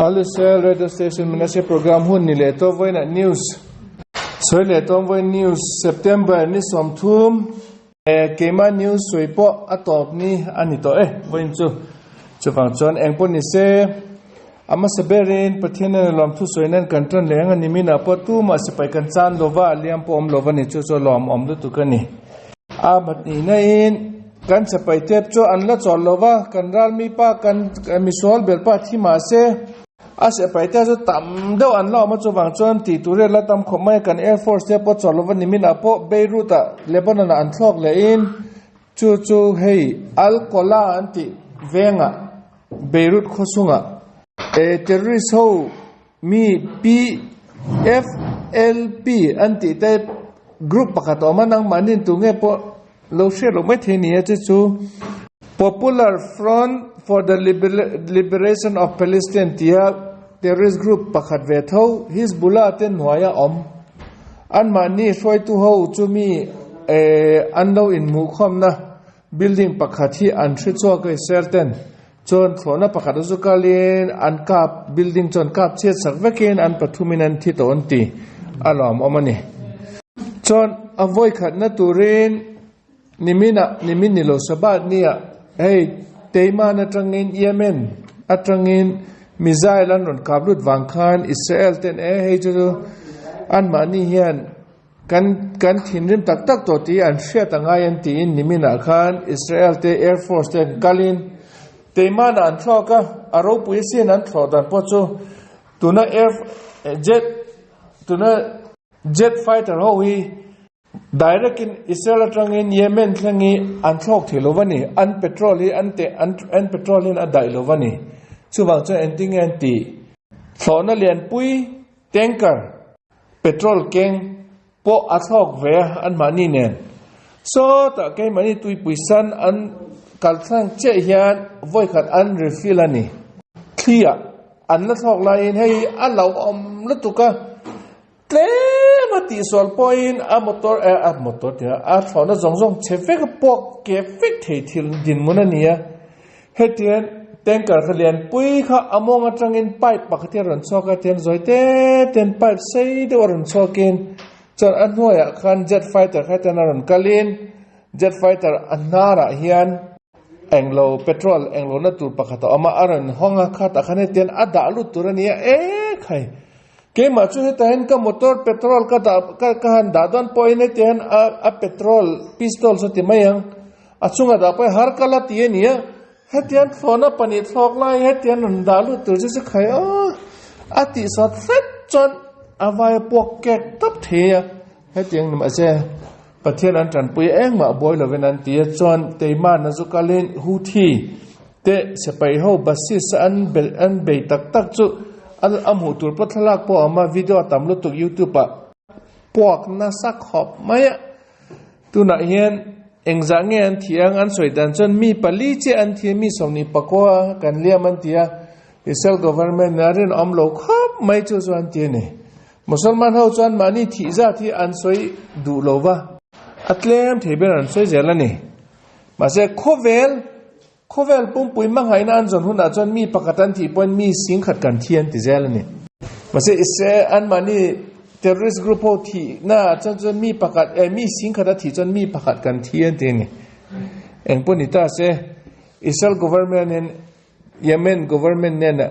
Alisel Radio Station Manase program hun ni leh tawh vawiinah news sawi leh tawh vawiin news September ni 30 keimah news sawi pawh a tawp ni a ni tawh e vawiin chu chuvang chuan eng pawh ni se a hmasa berin Pathian nen lawmthu sawi nan kan tan leh ang a ni minah pawh tumah sipai kan chan lova liam pawh awm lova ni chu chu lawmawm lutuk a ni. A pahnih in kan chapai tep chu an la chawl lo va, kan ral mi pa kan misual ber pa thi mah se a sepai te chu tam deuh an la awm a, chuvang chuan tih tur hi a la tam khawp mai a, kan air force te pawh chawl lo va nimin ah pawh Beirut ah Lebanon ah an thlawk leh in chu chu hei Al Kola an tih vengah Beirut khawchhungah terrorist ho Mi PFLP an tih te group pakhat a awm a, nangmahni tu nge pawh lo hriat loh mai thei ni a, chu chu Popular Front for the Liberation of Palestine tia terrorist group pakhat ve tho Hizbullah te hnuaia awm. Anmahni hruaitu ho chu mi an lo inhmuhkhawmna building pakhat hi an hre chhuak a, Israel ten. Chuan thlawhna pakhat a zu kalin an kap building chuan kap chhiat sak vekin an pathumin an thi tawh an ti a lawmawm a ni. Chuan a vawi khatna turin niminah nimin ni lo Sabbath nia hei Teiman atangin Yemen atangin missile an rawn kap lut vang khan Israel ten e hei chu anmahni hian Kan kan thinrim tak tak tawh tih an hriat a ngai an tiin niminah khan Israel te Air Force te an kalin Teimanah an thlawk a, a ropui sin an thlawh dan pawh chu tuna air jet tuna jet fighter ho hi direct in Israel atangin Yemen thleng hi an thlawk thei lo va ni, an petrol hi an teh an petrol hian a daih lo va ni. Chuvang chuan engtin nge an tih? Thlawhna lianpui tanker Petrol keng pawh a thlawk ve a anmahni nen. Sawtah keimahni tuipui san an kal thleng chiah hian vawikhat an refill a ni. Thliah an la thlawk laiin hei a lo awm lutuk a, tlem a tihsual pawhin a motor eh a motor tih a thlawhna zawng zawng chhe vek a puak ke vek thei thil dinhmun a ni a. Hetiang tanker kha lianpui kha a mawng atangin pipe pakhat hi a rawn chhuak a, tiang zawi te ten pipe sei deuh a rawn chhuakin chuan a hnuaiah khan jet fighter kha hetiang a rawn kalin jet fighter a hnarah hian englo petrol englo na tur pakhat a awm a, a rawn hawng a khatah khan hetiang a dah lut tur a ni a, ekhai keimah chu hetah hian ka motor petrol ka dah ka han dah dawn pawhin hetiang hian a petrol pistol saw ti mai ang. A chunga dah pawh har kal a ti a ni a, hetiang thlawhna pahnih thlawk lai hetiang rawn dah lut tur chu chu khai a, a tihsawt hret chuan a vai a puak kek tawp thei a, hetiang ni mahse Pathian an tanpui engmah buai lovin an ti a, chuan Teiman a zu kalin Houthi te sipai ho basis an belh an bei tak tak chu a hmuh tur pawh thlalak pawh a awm a, video a tam lutuk youtube ah puak nasa khawp mai a. Tunah hian engzah nge an thi ang an sawi dan chuan mi pali chiah an thi a, mi 20 pakua kan liam an ti a, Israel government a rinawm lo khawp mai chu chu an ti a ni. Musalman ho chuan mahni thih zat hi an sawi duh lo va, a tlem thei ber an sawi zel a ni. Mahse khawvel khawvel pumpui hmangaihna an zawn hunah chuan mi pakhat an thih pawhin mi singkhat kan thi an ti zel a ni. Mahse Israel an mahni terrorist group ho thihna ah chuan chuan mi pakhat eh mi singkhat a thih chuan mi pakhat kan thi an ti a ni. Engpawh ni ta se Israel government hian Yemen government nena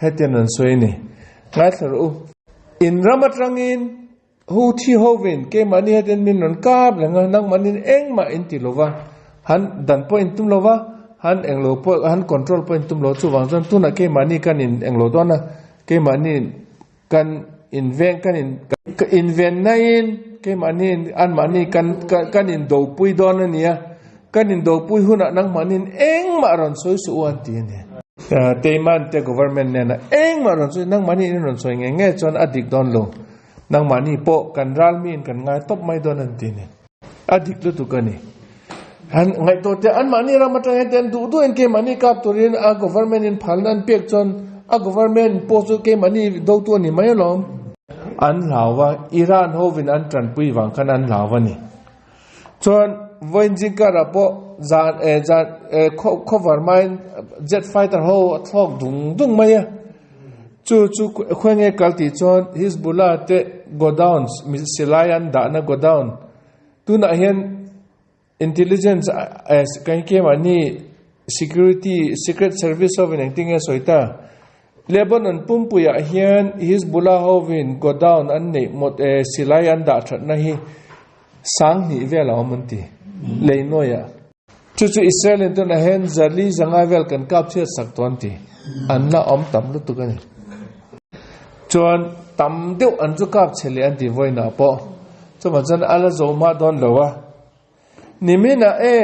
hetiang an sawi a ni. Ngaithla rawh u. In ram atangin Houthi hovin keimahni hetian min rawn kap reng a, nangmahniin engmah in ti lo va, han dan pawh in tum lo va, han englo pawh han control pawh in tum lo, chuvang chuan tunah keimahni kan in englo dawn a, keimahni kan inveng kan in invenna in keimahni anmahni kan kan indopui dawn a ni a, kan indopui hunah nangmahniin engmah rawn sawi suh u an ti a ni. Teiman te government nena engmah rawn sawi nangmahni in rawn sawi ngei ngei chuan a dik dawn lo. Nangmahni pawh kan ral miin kan ngai tawp mai dawn an ti ni. A dik lutuk a ni. Han ngaihtuah teh anmahni ram atang hian ten duh duhin keimahni kap turin a government in phalna an pek chuan a government pawh chu keimahni dotu a ni mai alawm. An hlau va, Iran hovin an tanpui vang khan an hlau va ni. Chuan. Vawiin zingkarah pawh zan eh zan eh khaw khawvar hmain jet fighter ho a thlawk dung dung mai a. Chu chu khawi nge kal tih chuan Hizbullah te godowns silai an dahna godown tunah hian intelligence eh kan keimahni security secret service hovin engtin nge sawi ta. Lebanon pumpuiah hian Hizbullah hovin godown an neih mawt eh silai an dah thatna hi 20 vel a awm an ti Leinawiah. Chu chu Israel in tunah hian zali zanga vel kan kap chhiat sak tawh an ti. An la awm tam lutuk a ni. Chuan tam deuh an chu kap chhe leh an ti vawiinah pawh. Chuvang chuan a la zo mah dawn lo a. Niminah e,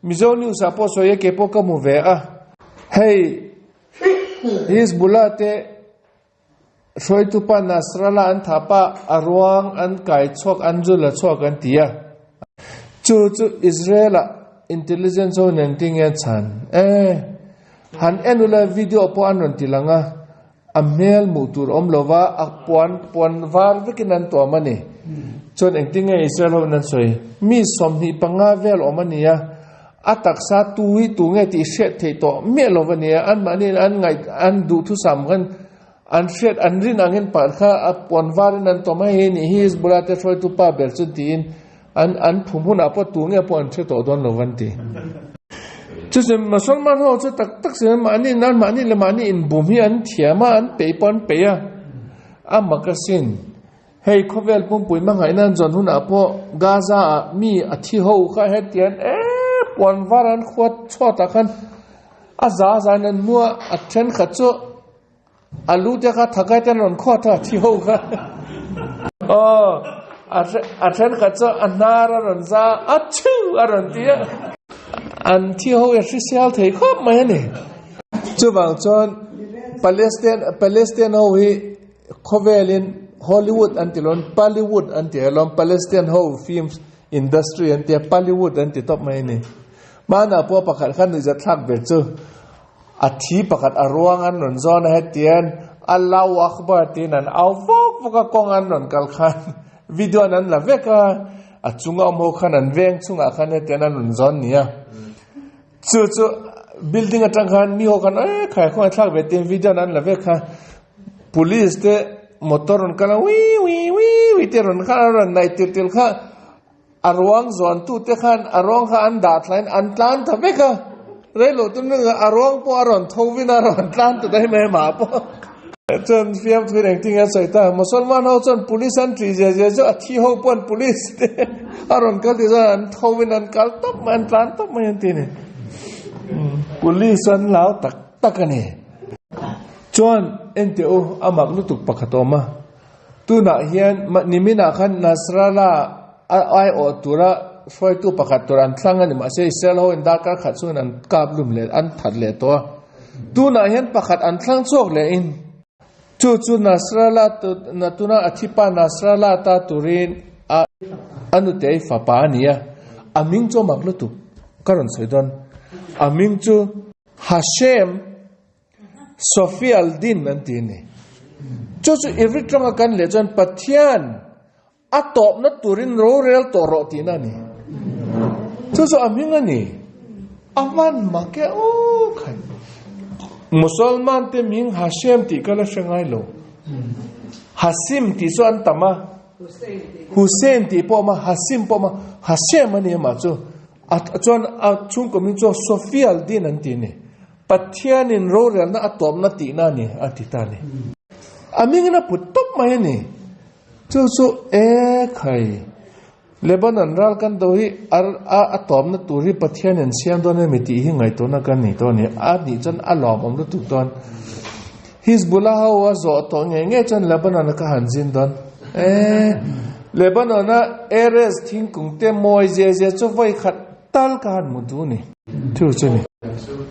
Mizo News ah pawh sawi e ke pawh ka hmu ve a. Hei Hizbullah te Hruaitupa Nasrallah an thah pah a ruang an kai chhuak an zu la chhuak an ti a. Chu chu Israel ah intelligence ho nen tinge a chhan e. Han en ula video pawh an rawn ti lang a, a hmel hmuh tur awm lova a puan puan var vekin an tuam a ni. Chuan engtinge Israel ho in an sawi? Mi 25 vel awm a ni a, A taksa tu hi tu nge tih hriat theih tawh miah lo va nia, anmahni an ngaih an duhthusam khan an hriat an rin angin pah kha a puan varin an tawm a, hei nih hi Hizbullah te hruaitu pa ber chu tiin an an phum hunah pawh tu nge pawh an hre tawh dawn lo van ti. Chuchu Mosolman ho chu tak tak sin mahni anmahni leh mahni inbum hi an thiam a, an peih pawh an peih a, a mak asin. Hei khawvel pumpui hmangaihna an zawn hunah pawh Gaza ah mi a thi ho kha hetian e puan var an khuat chhuatah khan a za zain an hmu a, a thenkhat chu a lu te kha thakai te an rawn khuat a thi ho kha aw a thenkhat chu a hnar a rawn za a chhiu a rawn ti a, an thi ho hi a hrisel thei khawp mai a ni. Chuvang chuan Palestine Palestine ho hi Khawvelin Hollywood an ti lo, Pallywood an ti alawm, Palestine ho film industry an tia, Pallywood an ti tawp mai a ni. Hmanah pawh pakhat kha nuihzat thlak ber chu a thi pakhat a ruang an rawn zawn a hetian Allahu Akbar tiin an au vawk vawk a, kawng an rawn kal khan video an la vek a, a chunga awm ho khan an veng chungah khan hetian an rawn zawn nia. Chu chu building atang khan mi ho khan e khai khawngaih thlak ve tiin video an la vek kha police te motor rawn kal a wii wii wii wii te rawn kha a rawn naih tir tir kha a ruang zawn tu te khan a ruang kha an dah thlain an tlan ta vek a reilo tum a ruang pawh a rawn tho vin a rawn tlan ta daih mai mah pawh. Chuan fiamthu in engtin nge a sawi ta? Musalman ho chuan police an ṭih zia zia chu a thi ho pawh an police te a rawn kal tih chuan an tho in an kal tawp mai an tlan tawp mai an ti a ni. Police an lau tak tak a ni. Chuan enteh u a mak lutuk pakhat a awm a, tunah hian niminah khan Nasrallah a aiawh tura hruaitu pakhat tur an thlang a ni mahse Israel ho in darkar khat chungin an kap lum leh an that leh tawh a. Tunah hian pakhat an thlang chhuak leh in chu chu Nasrallah na tuna a thipa Nasrallah ta turin a a nutei fapa a ni a, a hming chu a mak lutuk ka rawn sawi dawn a hming chu Hashem Sofi al-Din an ti a ni. Chu chu Ivri tawnga kan leh chuan Pathian A tawpna turin rorel tawh rawh tihna a ni. Chu chu a hming a ni. A hman mak e aw khai. Musalman te hming Hashem tih ka la hre ngai lo. Hasim tih chu an tam a. Hussein tih pawh a awm a, Hasim pawh a awm a, Hashem a ni amah chu. A chuan a chhungkaw hming chu Sofi al-Din an ti a ni. Pathianin rorelna a tawpna tihna a ni a ti ta a ni. A hmingin a put tawp mai a ni. Chu chu e khai, Lebanon ral kan do hi a a tawpna tur hi Pathian in siam dawn emi tih hi ngaihtuahna kan nei tawh a ni. A nih chuan a lawmawm lutuk dawn. Hizbullah ho a zawh tawh ngei ngei chuan Lebanon a ka han zin dawn. E, Lebanon a Erez thingkung te mawi zia zia chu vawi khat tal ka han hmu duh a ni. Thu chu ni.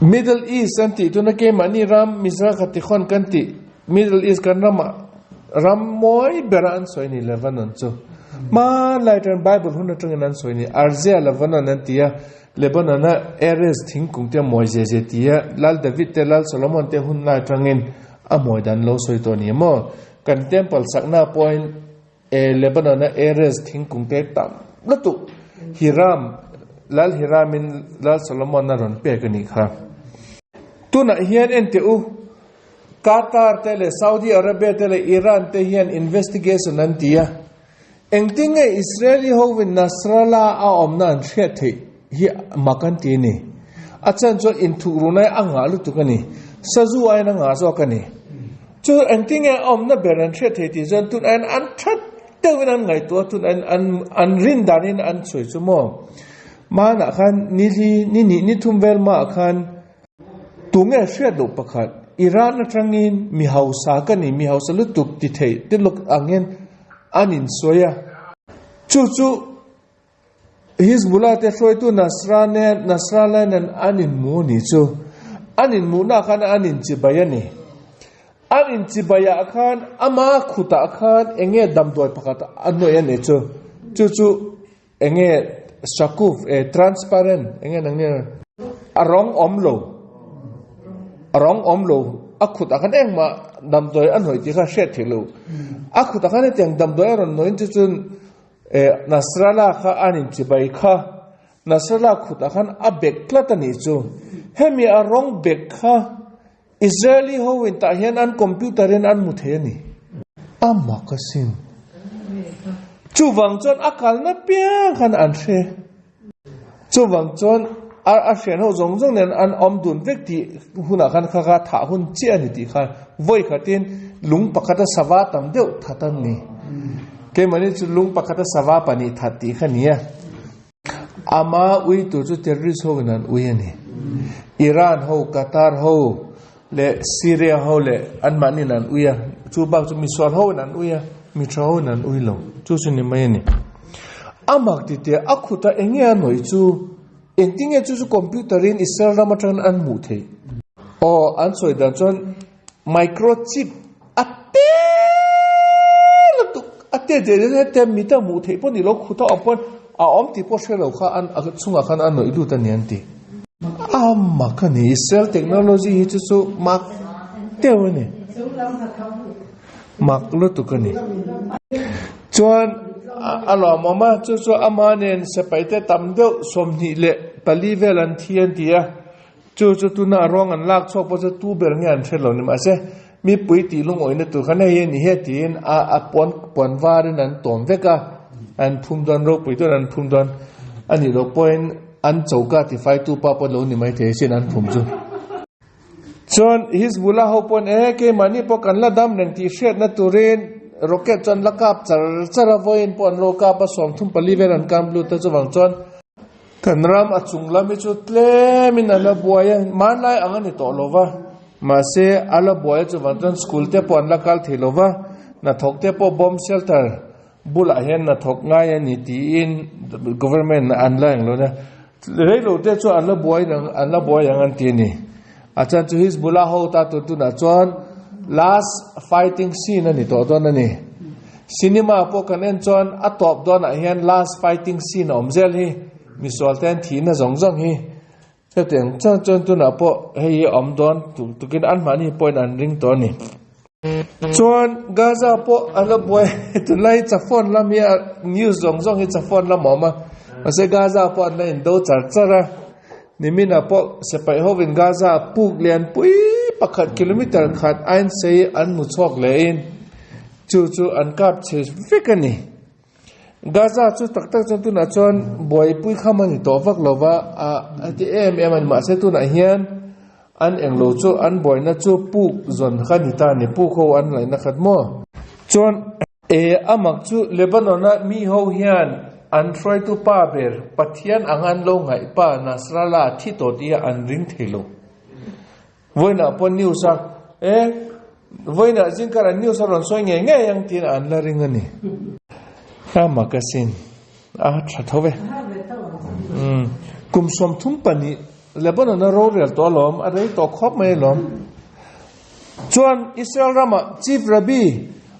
Middle East an tih tuna keimahni ram Mizra kha tikhawn kan tih Middle East kan ramah ram mawi bera an sawi ni Lebanon chu. Hmanlai atangin Bible hun atangin an sawi ni Arzia Lebanon an ti a, Lebanon a Erez thingkung te a mawi zia zia ti a, Lal David te Lal Solomon te hun lai atangin a mawi dan lo sawi tawh ni maw? Kan temple sakna pawhin e Lebanon a Erez thingkung te tam lutuk. Hiram, Lal Hiramin Lal Solomon a rawn pek a nih kha. Tunah hian en teh u, Qatar te leh Saudi Arabia te leh Iran te hian investigation an ti a, engtin nge Israeli hovin Nasrallah a awmna an hriat theih hi mak an ti a ni. A chan chuan inthukrunai a ngah lutuk a ni, sazu aiin a ngah zawk a ni. Chu engtin nge a awmna ber an hriat theih tih chuan tun aiin an that deuhin an ngaihtuah a, tun aiin an an rin danin an sawi chu maw. Hmanah khan ni hli ni hnih ni thum vel hmaah khan Tunge hriat loh pakhat, Iran atangin mi hausa ka ni, mi hausa lutuk ti theih te lawk angin an insawi a. Chu chu Hizbullah te hruaitu Nasrallah nen an inhmu a nih chu. An inhmuhna khan an inchibai a ni. An inchibaiah khan ama khutah khan enge damdawi pakhat a hnawih a nih chu. Chu chu Enge shakuf e transparent enge nang nia a rawng awm lo a rawng awm lo a khut ah khan engmah damdawi a hnawih tih kha hriat theih lo a khut ah khan hetiang damdawi a rawn hnawih chu chuan eh Nasrallah kha an inchibai kha Nasrallah khut ah khan a bek tlat a nih chu hemi a rawng bek kha Israeli ho in tah hian an computer in an hmu thei a ni. A mak asin. Chuvang chuan a kalna piang khan an hre. Chuvang chuan a a hrian ho zawng zawng nen an awm dun vek tih hunah khan kha kha thah hun chiah a ni tih khan vawi khatin lung pakhata sava tam deuh that an ni. Keimahni chu lung pakhata sava pahnih that tih kha ni a. Ama ui tur chu terrorist ho in an ui a ni. Iran ho, Qatar ho leh Syria ho leh anmahni in an ui a, chu bak chu misual ho in an ui a, mi tha ho in an ui lo. Chu chu ni mai a ni. A mak ti teh a khuta eng nge a nawih chu engtin nge chu chu computer in Israel ram atangin an hmuh theih? Aw, an sawi dan chuan Microchip a te lutuk a te deh deh deh te mita hmuh theih pawh ni lo khuta awm pawn a awm tih pawh hre lo kha an a chungah khan a nawih lut a ni an ti. A mak a ni cell technology hi chu chu mak deuh a ni mak lutuk a ni. Chuan a lawmawm a chu chu ama nen sipai te tam deuh 24 vel an thi an ti a. Chu chu tuna a ruang an lak chhuak pawh chu tu ber nge an hre lo ni mahse mipui tih lungawihna tur khan hei hi a ni hian tiin a a puan puan varin an tawm vek a, an phum dawn ropui dawn an phum dawn a nih loh pawhin an choka tifaitu pa pawh lo ni maithei asin an phum chu. Chuan Hizbullah ho pawn e keimahni pawh kan la dam reng tih hriatna turin rocket chu an la kap char char a vawiin pawh an lo kap a 34 vel an kam lut a chuvang chuan Kan ram a chung lam hi chu tlemin a la buai a, hmanlai ang a ni tawh lo va, mahse a la buai a chuvang chuan school te pawh an la kal thei lo va, hnathawk te pawh bomb shelter bulah hian hnathawk ngai a ni tiin government an la eng lo nia, reilo te chu an la buai ang an la buai ang an ti a ni. A chuan chu Hizbullah ho ta tur tunah chuan last fighting scene a ni tawh dawn a ni. Cinema pawh kan en chuan a tawp dawnah hian last fighting scene a awm zel hi, misual te an thihna zawng zawng hi. Chutiang chuan chuan tunah pawh hei hi a awm dawn tuk tukin anmahni pawhin an ring tawh a ni. Chuan Gaza pawh a la buai tunlai hi Chafon lam hi a news zawng zawng hi Chafon lam a awm a, mahse Gaza pawh an la indo char char a. Niminah pawh sipai hovin Gaza puk lianpui pakhat kilometre khat ain sei an hmu chhuak lehin chu chu an kap chhe vek a ni. Gaza chu tak tak chuan tunah chuan buaipui kham a ni tawh vak lo va, a heti em em a ni. Mahse tunah hian an englo chu an buaina chu puk zawn kha a ni ta a ni, puk ho an ngaihna khat maw? Chuan. E a mak chu Lebanon-a mi ho hian an hruaitu pa ber Pathian ang an lo ngaih pa Nasrallah thi tawh tih hi an ring thei lo. Vawiinah pawh news a e vawiinah zingkarah news a rawn sawi ngei ngei ang tiin an la ring a ni. A mak asin a tha tho ve. Kum 32 Lebanon-a rorel tawh alawm a rei tawh khawp mai alawm. Chuan Israel rama Chief Rabbi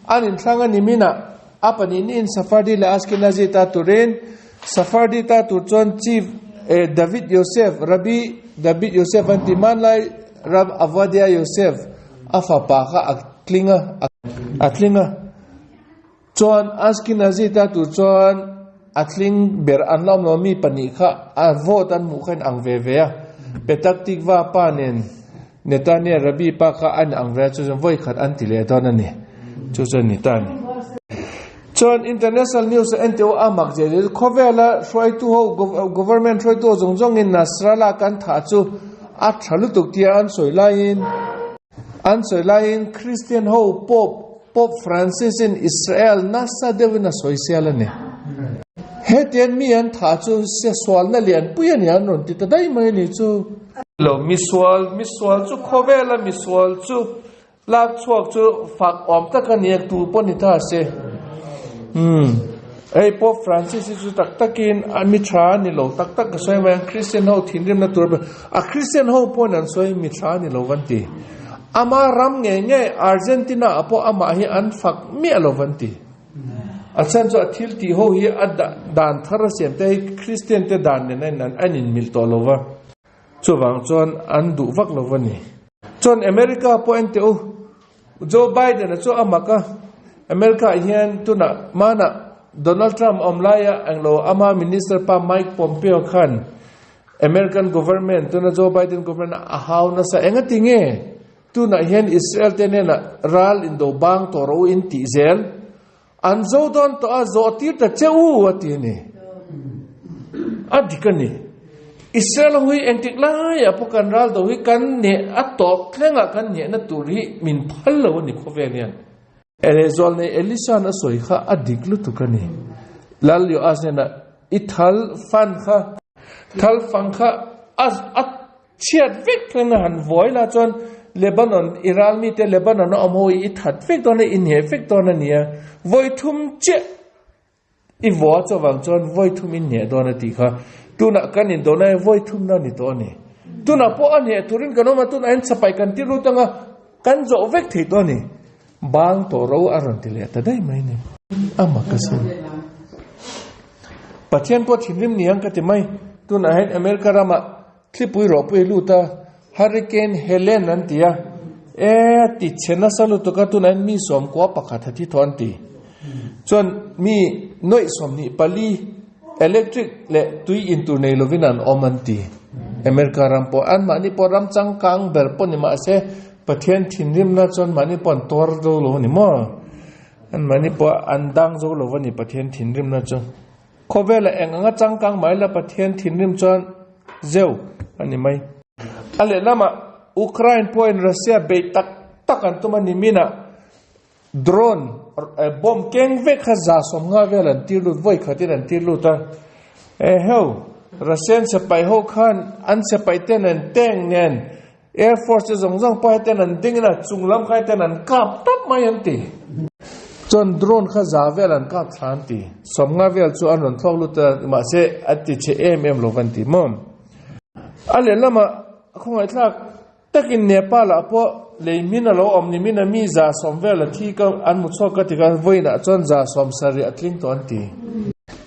an inthlang a ni minah a pahnih niin Sephardi leh Ashkenazi ta turin Sephardi ta tur chuan Chief David Yosef, Rabbi David Yosef an ti hmanlai Rab Ovadia Yosef a fapa kha a tling a, a tling a. Chuan Ashkenazi ta tur chuan. a tling ber an la awm lo mi pahnih kha a vote an hmuh kha in ang ve ve a Petah Tikva pa nen Netanya Rabbi pa kha an ang ve a chu chuan vawi khat an ti leh dawn a ni chu chuan ni ta a ni. Chuan international news a entir a mak zia zia chu khawvela hruaitu ho government hruaitu ho zawng zawngin Nasrallah kan thah chu a tha lutuk tia an sawi laiin an sawi laiin Christian ho Pope Pope Francis in Israel nasa deuhin a sawi sial a ni. Hetiang mi an thah chu sualna lianpui a ni an rawn ti ta daih mai a ni chu. Lo misual misual chu khawvela misual chu Lak chhuak chu fak awm tak a nia tu pawh ni ta se. Umm hei Pope Francis hi chu tak takin a mi tha a ni lo tak tak ka sawi mai ang Christian ho thinrimna tur a Christian ho pawhin an sawi mi tha a ni lo van ti. Ama ram ngei ngei Argentina ah pawh amah hi an fak miah lo van ti. A chhan chu a thil tih ho hi a dan thar a siam te hi Christian te dan nen a in an inmilh tawh lo va. Chuvang chuan an duh vak lo va ni. Chuan America pawh en teh u, Joe Biden-a chu a mak a, America ah hian tunah hmanah Donald Trump awm laia englo ama minister pa Mike Pompeo khan American government tuna Joe Biden government a hau nasa engati nge tunah hian Israel te hnenah ral indo bang tawh rawh u in tih zel An zo dawn tawh a, zawh tir ta che u a ti a ni. A dik a ni. Israel ho hi engtik laiah pawh kan ral do hi kan neh a tawp thlengah kan nehna tur hi min phal lo a ni khawvel hian. Lehzual nei Elisha-a'n a sawi kha a dik lutuk a ni. Lal Yoash hnenah i thal fan kha, thal fang kha a a Chhiat vek thleng a han vuai la chuan Lebanon i ral mite Lebanon a awm ho hi i that vek dawn a, i hneh vek dawn a nia. Vawi thum chiah i vua chuvang chuan vawi thum i hneh dawn a tih kha. Tunah kan indona hi vawi thum na ni tawh a ni. Tunah pawh a hneh turin kan awm a, tunah hian chapai kan ti lut anga kan zawh vek thei tawh a ni. Bang tawh ro a rawn ti leh ta daih mai ni. A mak asin. Pathian pawh thinrim ni ang ka ti mai. Tunah hian America ramah Thlipui rawhpui lut a, Hurricane Helene an ti a, e a ti chhe nasa lutuk a, tunah hian mi sawmkua pakhat a thi tawh an ti. Chuan mi nuaih 24 electric leh tui in tur nei lovin an awm an ti. America ram pawh anmahni pawh ram changkang ber pawh ni mahse Pathian thinrimna chuan mahni pawh an tuar zo lo a ni maw? Anmahni pawh an dang zo lo a ni Pathian thinrimna chu. Khawvela eng anga changkang mai la Pathian thinrim chuan zeu a ni mai. A lehlamah Ukraine pawhin Russia beih tak tak an tum a ni minah drone bomb keng vek kha 150 vel an tir lut vawi khatin an tir lut a. Eheu Russian sipai ho khan an sipai ten an tank nen Air Force te zawng zawng pawh hetian an ding in a chung lam kha hetian an kap tawp mai an ti. Chuan drone kha za vel an kap thla an ti. 50 vel chu an rawn thlawk lut a, mahse a ti chhe em em lo van ti maw. A lehlamah khawngaihthlak takin Nepal ah pawh lei hmin a lo awm ni min a mi 100 vel a thi ka an hmu chhuak ka ti kha vawiinah chuan 70 a tling tawh an ti.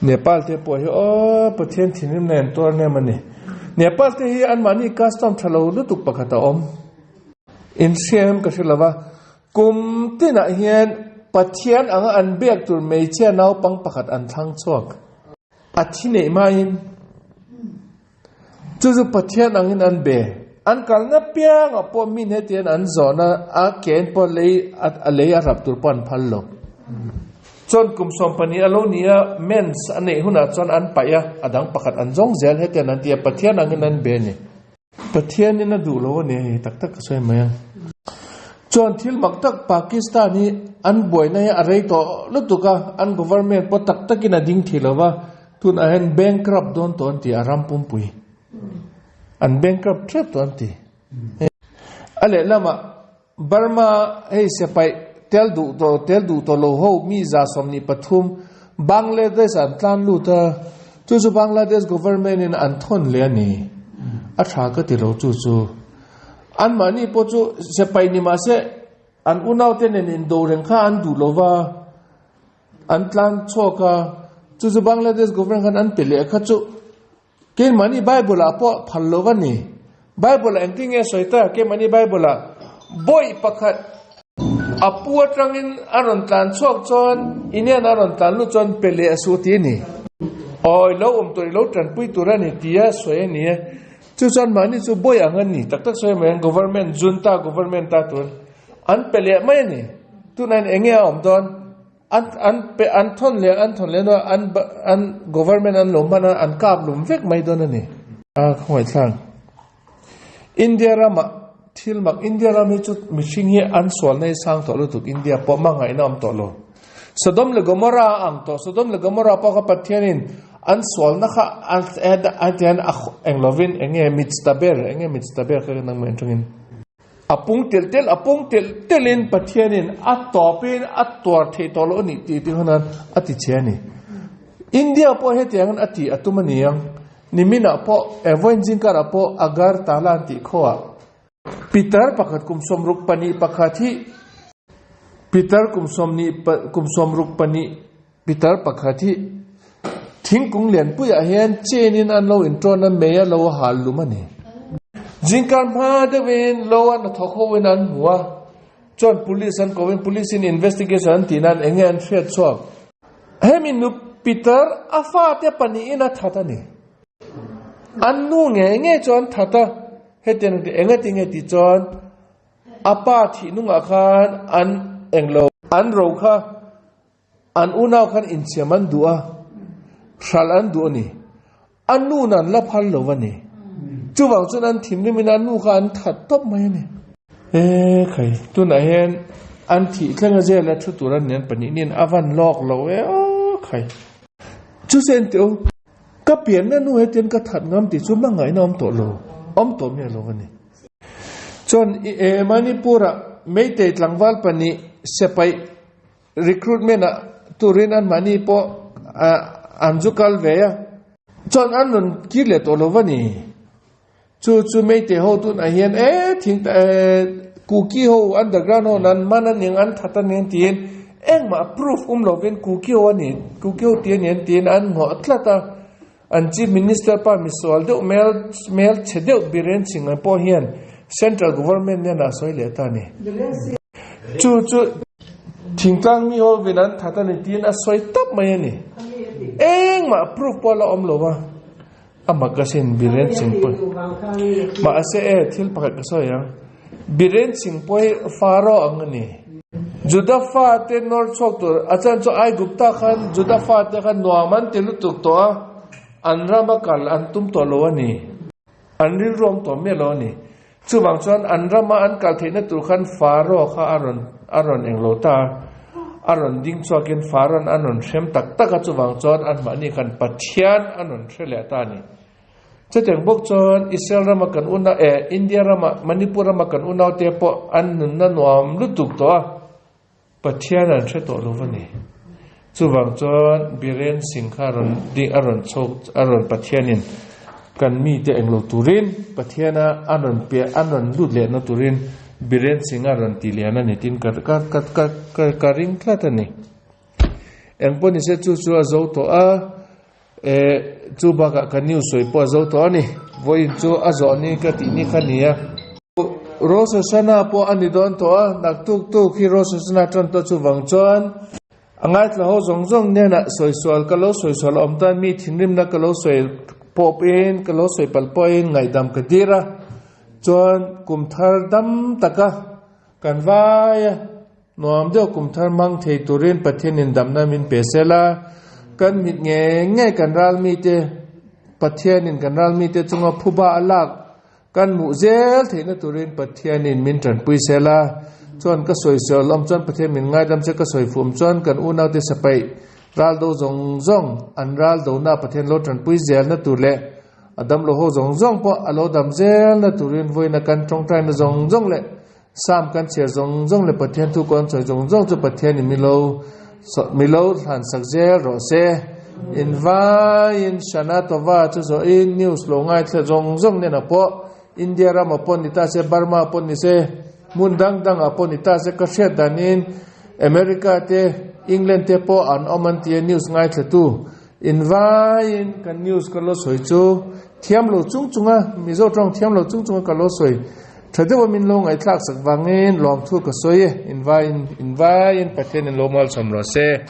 Nepal te pawh hi aw Pathian thinrimna in tuar nem a ni. Nepal te hi anmahni custom tha lo lutuk pakhat a awm. Inhriam ka hre lova, kum tinah hian Pathian anga an biak tur hmeichhia naupang pakhat an thlang chhuak. A thi neih hmain chu chu Pathian angin an be. An kalna piangah pawh min hetiang an zawn a, a ken pawh lei a lei a rap tur pawh an phal lo. Chuan kum 20 a lo ni a, mens a neih hunah chuan an paih a, a dang pakhat an zawng zel hetiang an ti a, Pathian angin an be a ni. Pathianin a duh lo a ni hei tak tak ka sawi mai ang. Chuan thil mak tak Pakistan hi an buaina hi a rei tawh lutuk a, an government pawh tak takin a ding thei lo va, tunah hian bankrupt dawn tawh an ti a, ram pumpui an bankrupt tep tawh an ti. A lehlamah Burma hei siapaih tel duh tawh tel duh tawh lo ho mi 23 Bangladesh an tlan lut a, chu chu Bangladesh government in an thawn leh a ni. A tha ka ti lo chu chu. Anmahni pawh chu siapaih ni mahse an unaute nen indo reng kha an duh lo va, an tlan chhuak a, chu chu Bangladesh government khan an pe leh kha chu Keimahni Bible ah pawh phal lo a ni. Bible ah engtin nge sawi ta? Keimahni Bible ah bawih pakhat a pu atangin a rawn tlan chhuak chuan i nen a rawn tlan lut chuan pe leh a suh ti a ni. Aw i lo awm tur i lo tanpui tur a ni tia sawi a ni e. Chu chuan mahni chu bawi ang a ni tak tak sawi mai ang government junta government ta tur an pe leh mai a ni. Tunah hian eng nge a awm dawn? An an pe an thawn leh an thawn leh hnuah an an government an lo hman a an kap lum vek mai dawn a ni. A khawngaihthlak India ramah thil mak India ram hi chu mihring hi an sualna hi sang tawh lutuk India pawh hmangaihna a awm tawh lo. Sodom leh Gomorrah a ang tawh Sodom leh Gomorrah pawh kha Pathianin an sualna kha a tian a eng lovin eng nge mitztaber eng nge mitztaber kha nangmah atangin A pung telh telh, a pung telh telhin Pathianin a tawpin a tuar theih tawh loh a nih tih tih hunan a ti che a ni. India pawh hetiangin a tih a tum a ni ang. Niminah pawh, eh, vawiin zingkarah pawh Agartala an tih khawah Pitar pakhat kum 62 pakhat hi Pitar kum sawmnih kum 62 Pitar pakhat hi thingkung lianpuiah hian chain-in an lo inṭawn a, mei a lo hal lum a ni. Zingkar hma deuhin lo a hnathawk hoin an hmu a, chuan police an kohin police-in investigation an tih nan eng nge an hriat chhuak. Hemi nu Pitar a fate pahnihin a that a ni. An nu ngei ngei chu an that a, hetiang engati nge tih chuan a pa thih nungah khan an englo an ro kha An unau khan insiam an duh a, hral an duh a ni. A nu'n an la phal lo a ni. Chuvang chuan an thinrimin a nu kha an that tawp mai a ni. E khai, tunah hian an thih thleng a zel a thu tur an ni an pahnihni'n a van lawk lo e aw khai. Chu sen teh u, ka pianna nu hetian ka that ngam tih chu hmangaihna awm tawh lo, awm tawh miah lo a ni. Chuan e Manipur-ah Meitei tlangval pahnih sepaih Recruitment ah turin an mahni pawh an zu kal ve a. Chuan an rawn kir leh tawh lo va ni. Chu chu Meitei ho tunah hian e thing ta e Kuki ho underground ho nan man a ning an that a ning tiin engmah proof um lovin Kuki ho a ni Kuki ho ti a ni an tiin an nghawh tlat a. An Chief Minister pa misual deuh mel mel chhe deuh Biren Singh ang pawh hian Central Government nen a sawi leh ta a ni. Chu chu thingtlang mi ho vin an that a ni tiin a sawi tawp mai a ni. Engmah proof pawh a la awm lo va, a mak asin Biren Singh pawh. Mahse e, thil pakhat ka sawi ang, Biren Singh pawh hi Pharaoh ang a ni. Juda fate nawr chhuak tur a chan chu Aigupta khan Juda fate khan nuam an ti lutuk tawh a, an rama kal an tum tawh lo a ni. An rilruam tawh miah lo a ni. Chuvang chuan an rama an kal theihna tur khan Pharaoh kha a rawn a rawn englo ta a, a rawn ding chhuakin Pharaoh-an an rawn hrem tak tak a, chuvang chuan anmahni khan Pathian an rawn hre leh ta a ni. Chutiang bawk chuan Israel rama kan una eh India rama Manipur rama kan unaute pawh an nunna nuam lutuk tawh a, Pathian an hre tawh lo va ni. Chuvang chuan Biren Singh kha a rawn ding a rawn chhawk a rawn Pathianin kan mite englo turin Pathiana a rawn piah a rawn lut lehna turin Biren Singh a rawn ti lian a ni tiin ka ka ka ka ka ring tlat a ni. Engpawh nise chu chu a zo tawh a. E, chu bakah ka news sawi pawh a zo tawh a ni. Vawiin chu a zawh ni ka tih ni kha ni a. Rosh Hashanah pawh a ni dawn tawh a, naktuk tuk hi Rosh Hashanah tan tawh chuvang chuan a ngaithla ho zawng zawng hnenah sawisual ka lo sawisual a awm tan mi thinrimna ka lo sawi pawhin ka lo sawi palh pawhin ngaihdam ka dir a, chuan kum thar dam taka kan vai a. Nuam deuh kum thar hmang thei turin Pathianin damna min pe sel a, kan mit ngei ngei kan ral mite Pathianin kan ral mite chunga phuba a lak kan hmuh zel theihna turin Pathianin min tanpui sel a, chuan ka sawi sawi awm chuan Pathian min ngaidam che ka sawi fuh awm chuan kan unaute sapaih ral do zawng zawng an ral dona Pathian lo tanpui zelna tur leh a damlo ho zawng zawng pawh a lo dam zelna turin vawiina kan tawngtaina zawng zawng leh Sam kan chhiar zawng zawng leh Pathian thu kawn sawi zawng zawng chu Pathianin milo milo hlan sak zel rawh se. In vaiin Shana Tova chu zawhin news lo ngaithla zawng zawng nen ah pawh India ram ah pawh ni ta se Burma ah pawh ni se hmun dang dang ah pawh ni ta se ka hriat danin America te England te pawh an awm an ti a news ngaithla tu in vaiin kan news ka lo sawi chu thiam lo chung chunga Mizo tawng thiam lo chung chunga ka lo sawi Tha deuha min lo ngaihthlak sak vangin lawmthu ka sawi e, invaiin invaiin Pathianin lo malsawm rawh se.